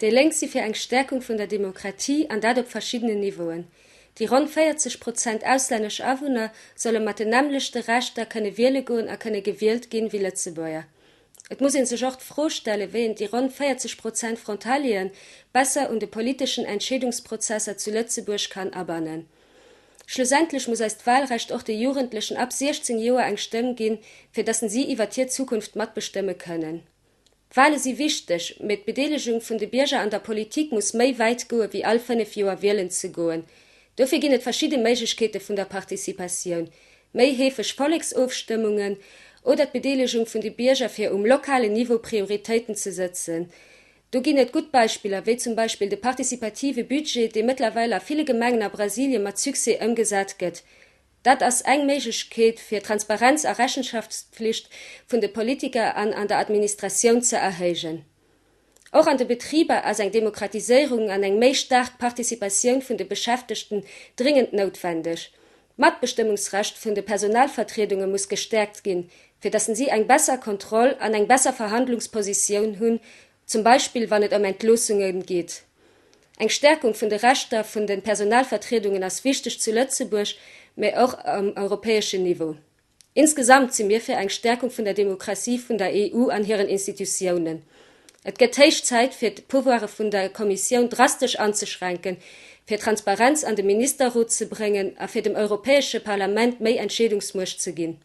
Déi Lénk si fir eng Stäerkung vun der Demokratie, an dat op verschiddenen Niveauen. Déi ronn 40 Prozent auslännesch Awunner solle mat den nämmlechte Rechter kënne wiele goen a kënne gewielt ginn, wéi Lëtzebuerger. Et muss ee sech och d'Fro stellen, wéi een déi ronn 40 Prozent Frontalieren besser un de politeschen Entscheedungsprozesser zu Lëtzebuerg kann abannen. Schlussendlech muss eist Wahlrecht och de Jugendlechen ab 16 Joer eng Stëmm ginn, fir datt si iwwert hir Zukunft matbestëmme kënnen. D'Wale si wichteg, mee d'Bedeelegung vun de Bierger an der Politik muss méi wäit goe wéi all 5 Joer wielen ze goen. Dofir ginn et verschidde Méiglechkeete vun der Participatioun, méi heefeg Volleksofstëmmungen oder d'Bedeelegung vun de Bierger fir um lokalen Niveau Prioritéiten ze sëtzen. Do ginn et gutt Beispiller, wéi zum Beispill de participative Budget, dee mëttlerweil a ville Gemengen a Brasilien mat Succès ëmgesat gëtt. Dat ass eng Méiglechkeet, fir d'Transparenz a Rechenschaftspflicht vun de Politiker an an der Administratioun ze erhéijen. Och an de Betriber ass eng Demokratiséierung an eng méi staark Participatioun vun de Beschäftegten dringend noutwendeg. D'Matbestëmmungsrecht vun de Personalvertriedunge muss gestäerkt ginn, fir datt si eng besser Kontroll an eng besser Verhandlungspositioun hunn zum Beispill wann et ëm Entloossunge geet. Eng Stärkung vun de Rechter vun de Personalvertriedungen ass wichteg zu Lëtzebuerg, mä och um europäeschen Niveau. Insgesamt si mir fir eng Stärkung vun der Demokratie vun der EU an hiren Institutiounen. Et gëtt héich Zäit fir d'Pouvoire vun der Kommissioun drastesch anzeschränken, fir Transparenz an de Ministerrot ze bréngen a fir dem Europäesche Parlament méi Entscheedungsmuecht ze ginn.